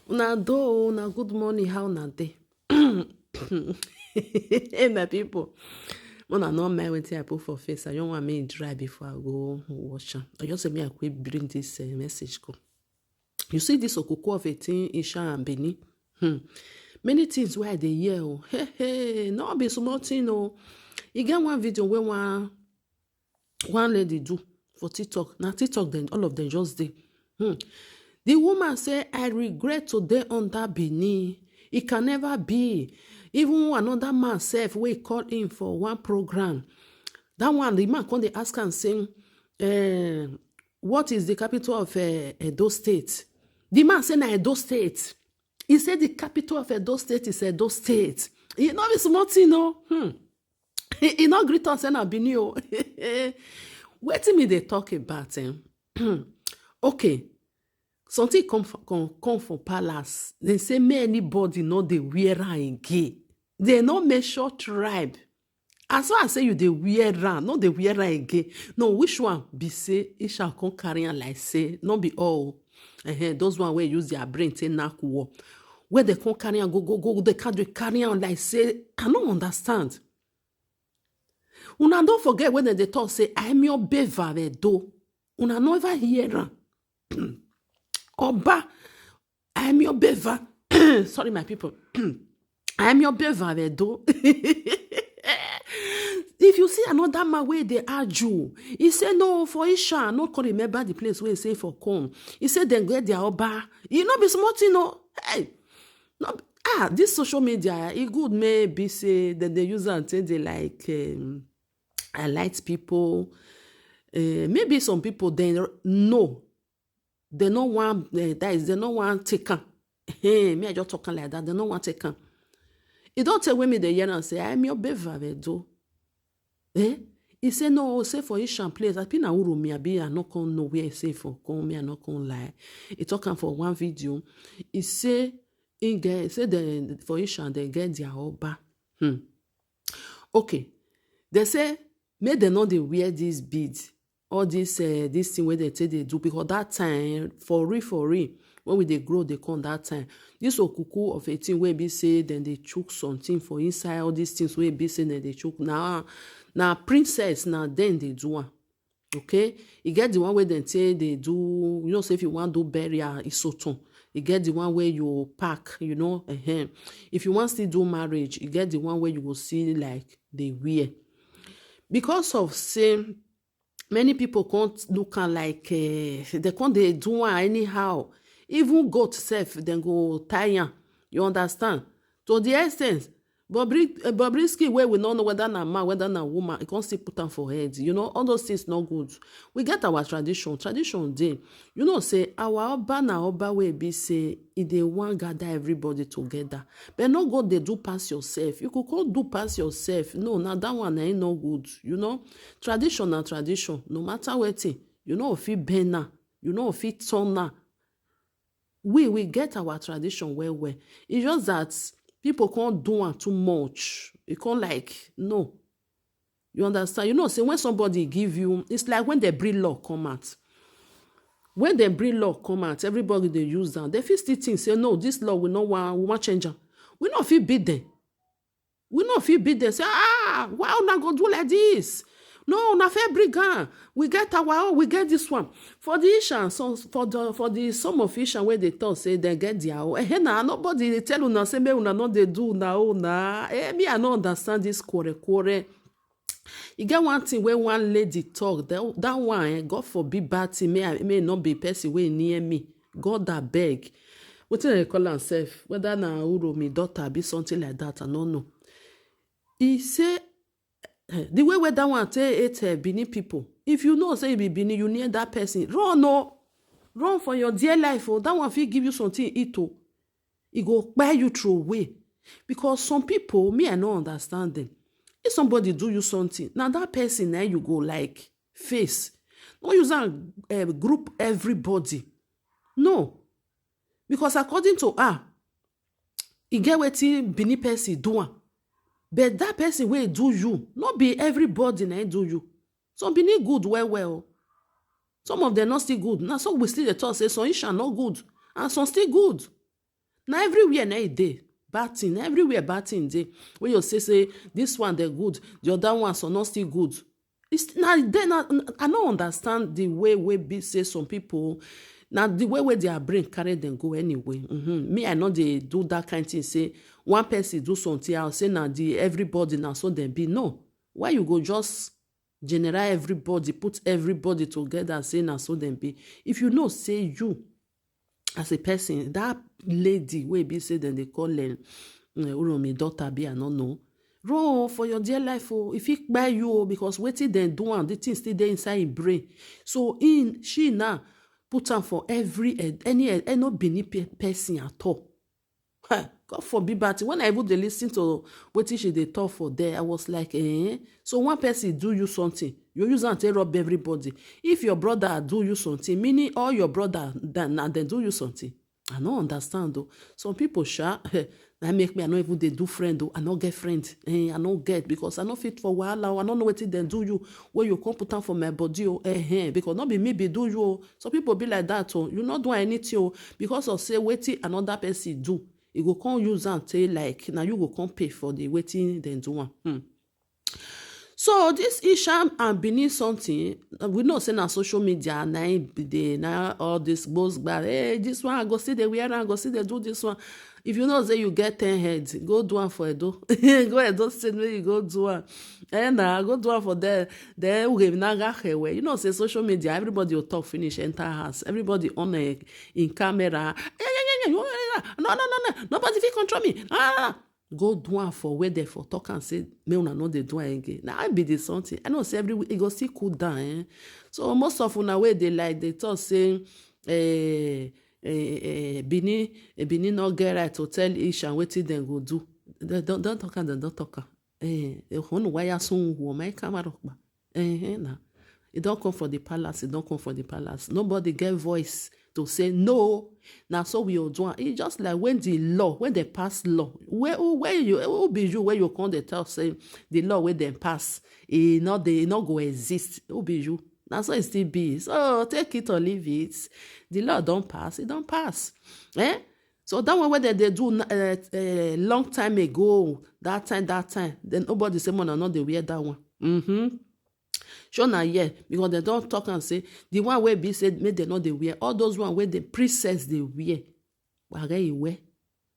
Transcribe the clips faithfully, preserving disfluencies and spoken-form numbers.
Una do, una good morning, how una dey? Hey, my people, una no mind wetin I put for face. I don't want me dry before I go wash am. I just say me I quick bring this uh, message come. You see this okuku of eighteen Isha and Benin. Hmm. Many things why they hear. Oh. Hey, hey, no be small thing. Oh. You get one video where one one lady do for TikTok. Now TikTok then all of them just dey. Hmm. The woman say, "I regret to dey under Benin. It can never be." Even another man sef wey call him for one program. That one, the man come dey ask am say, eh, "What is the capital of eh, Edo State?" The man say, "Na Edo State." He said the capital of Edo State is Edo State. E no be small thing, no. Hmm. He, he no greet us say na Benin o. Wetin me dey talk about? Eh? Okay, something come for, come, come for palace. They say make anybody no dey wear am again. They no measure tribe. As far as say you dey wear am, no dey wear am again. No, which one be say e shall come carry am like say no be all. Uh-huh, those one wey use their brain take knack wall. Where they come carry am go go go, they can't dey carry am like say I no understand. Una don forget when they talk say I'm your bever do. Una no ever hear am. Oba, I'm your bever. Sorry, my people. I'm your bever do. If you see another man wey dey argue, he say no for Isha, I no come remember the place where he say for come. He say dem get their oba. E no be small thing, no. Hey, no, ah, this social media, e good maybe say dem dey use am take dey like um, highlight people. Uh, maybe some people they know they no want uh, that is they no want take am. Hey, me I just talk am like that. They no want take am. E don tell when me dey hear am say I'm your bever do. Eh? He say no, say for Ishan place. I think na Urumi abi I no come know where he say for come me I no come lie. He talk am for one video. He say he get say the for Ishan they get their oba. Hmm. Okay. They say make dem no dey wear this bead, all this uh, this thing wey dem take dey do, because that time for real for real when we dey grow dey come that time, this okuku of a thing wey be say dem dey chook something for inside, all these things wey be say dem dey chook na na princess na dem dey do am. Okay, e get the one wey dem take dey do, you know say if you wan do burial isoton, e get the one wey you pack, you know, uh-huh. If you wan still do marriage, e get the one wey you go see like dey wear. Because of say many people come look am like uh, they come dey do am anyhow. Even goat sef dem go tie am. You understand? To the extent Bobri- uh, Bobrisky wey we no know whether na man whether na woman, e come still put am for head. You know, all those things no good. We get our tradition. Tradition dey. You know say our oba na oba wey be say e dey wan gather everybody together. But no go dey do pass yourself. You go come do pass yourself. No, na that one na e no good. You know, tradition na tradition. No matter wetin, you no fit bend am. You no fit turn am. We we get our tradition well well. It's just that people come do am too much. E come like no. You understand? You know, say when somebody give you, it's like when they bring law come out. When they bring law come out, everybody dey use am. They fit still think say no, this law we no wan we wan change am. We no fit beat them. We no fit beat them. Say ah, why una go do like this? No, una fit bring am. We get our own. We get this one for the Ishan. So for the for the some of Ishan wey dey talk say dem get their own. Eh, na nobody dey tell una say make una no dey do una own na. Eh, me I no understand this quarrel quarrel. E get one thing wey one lady talk that, that one eh, God forbid bad thing may I may not be person wey near me. God abeg. Wetin dem dey call am sef? Whether na Uromi daughter be something like that, I no know. E say eh, the way wey that one take hate eh, Benin people. If you know say you be Benin, you near that person, run o, run for your dear life o. That one fit give you something eat o. E go kpai you throw away. Because some people, me I no understand them. If somebody do you something, now that person now you go like face. No use am uh, group everybody. No. Because according to her, e get wetin Benin person do am. But that person wey do you, no be everybody na do you. Some Benin good well well. Some of them not still good. Now so we still dey talk say some Isha not good and some still good. Na everywhere na e dey. Bad thing, everywhere bad thing dey. When you say, say, this one dey good, the other one so not still good. It's na then I, I don't understand the way wey be say some people, na the way wey their brain carry them go anyway. Mm-hmm. Me, I know they do that kind thing. Say one person do something, I'll say na the everybody na so them be. No, why you go just general everybody, put everybody together, say na so them be? If you know, say you as a person, that lady wey be say them they call them uh, Uromi daughter be, I don't know. Run for your dear life, oh, if he buy you, oh, because waiting then do and the thing still there inside his brain. So in she now put am for every eh, any eh, eh, no Benin pe- person at all. Ha, God forbid, but when I even dey listen to wetin she dey talk for there, I was like, eh? So one person do you something, you use am take rob everybody. If your brother do you something, meaning all your brother that na dem do you something. I no understand though. Some people sha, na make me I no even dey do friend though. I no get friend. Eh, I no get because I no fit for wahala. Oh. I no know wetin dem do you. Where you come put am for my body oh. Eh, eh, because no be me be do you oh. Some people be like that oh. You no do anything oh. Because of say wetin another person do, you go come use am take like na you go come pay for the wetin dem do am. Hmm. So this Isham and Benin something, uh, we know say na social media na im be dey na all this gbos gba. Hey, this one I go see the wear, I go see the do this one. If you know say you get ten heads, go do am for Edo. Go Edo State, make you go do am. Eh, na go do am for there. Then we na ga hewe. You know say social media, everybody will talk finish, enter house. Everybody on a, in camera. Eh, yeah, yeah, yeah, yeah, yeah, yeah. No, no, no, no. Nobody fit control me. Ah, go do am for where they for talk and say, me una no dey do am again. Now I be the something. I know say every week it go still cool down. Eh? So most of una wey dey like they talk say, eh, eh, eh, Benin, eh, Benin no get right to tell Ishan wetin dem go do. They don't, don't talk am, they don't talk am. Eh, eh, honu waya sun wo mai kamar ba. Eh, eh, na. It don't come for the palace, it don't come for the palace. Nobody get voice to say no. Now so we all do am. It's just like when the law, when they pass law, where who where you who be you where you come they tell say the law where they pass, it not they not go exist. Who be you? Now so it still be. So take it or leave it. The law don't pass, it don't pass. Eh? So that one where they, they do uh, uh, long time ago, that time, that time, then nobody say man, I know they wear that one. Mm-hmm. Sure na yeah, because they don't talk and say the one where be said make they know they wear. All those one where the princess they wear. Wage you wear.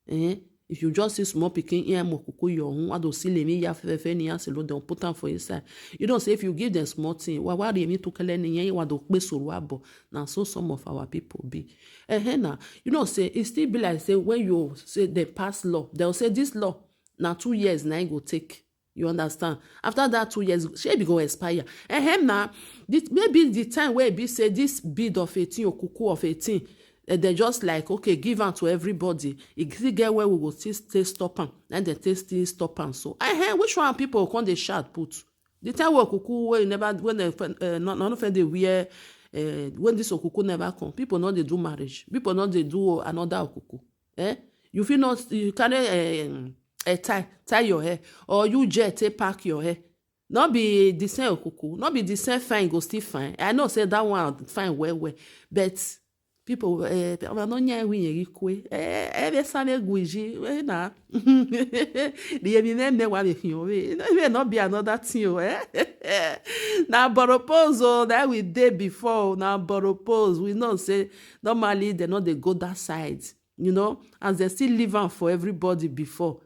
Eh? If you just see small picking here, mokuku your own, what do see me ya fefe ni ya selo, don't put them for inside. You don't say if you give them small thing, why why they me to kele ni yen, what do kpe soro abo. Now so some of our people be. Eh, eh, now, you know say it still be like say when you say they pass law, they'll say this law now two years now it go take. You understand? After that two years, she be go expire. Ehem na, this, maybe the time where be say this bid of eighteen or cuckoo of eighteen, eh, they just like, okay, give am to everybody. E still get where we go still stay stop am. And they take still stop am. So, eh, which one people come they shout put? The time where cuckoo where you never when they uh, no no fit dey wear uh, when this okuku never come, people no dey do marriage. People no dey do another okuku. Eh? You fit not you carry um, a tie tie your hair or you jet take pack your hair. No be the same okuku, no be the same fine go still fine. I know say that one fine well well, but people eh ọba no nya ewi yeri kwe eh ebe sane guji eh na the emi me me wa be hin o we no be no be another thing o eh na boropose o that we dey before o na boropose we know say normally they no dey go that side you know as they still leave am for everybody before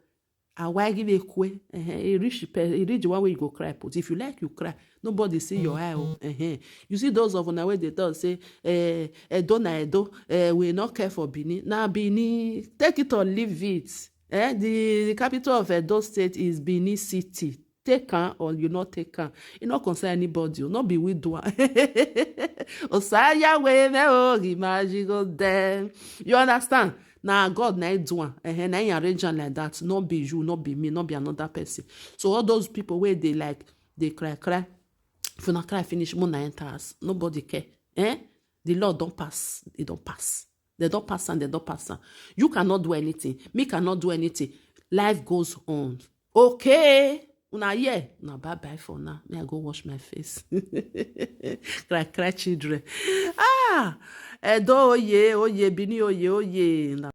awagi be kwe eh e reach pe e reach the one wey you go cry put if you like you cry nobody see your eye o eh you see those of una wey dey talk say eh edo na edo eh we no care for benin na benin take it or leave it eh the the capital of edo state is benin city take am or you no take am e no concern anybody o no be we do am osaya wey me o rimaji go dem you understand na God na him do am eh na him arrange am like that no be you no be me no be another person so all those people wey dey like dey cry cry if una cry finish mo na enter house nobody care eh the law don pass e don pass they don pass am they don pass am you cannot do anything me cannot do anything life goes on okay una hear una bye bye for now me I go wash my face cry cry children ah edo oye oye benin oye oye na.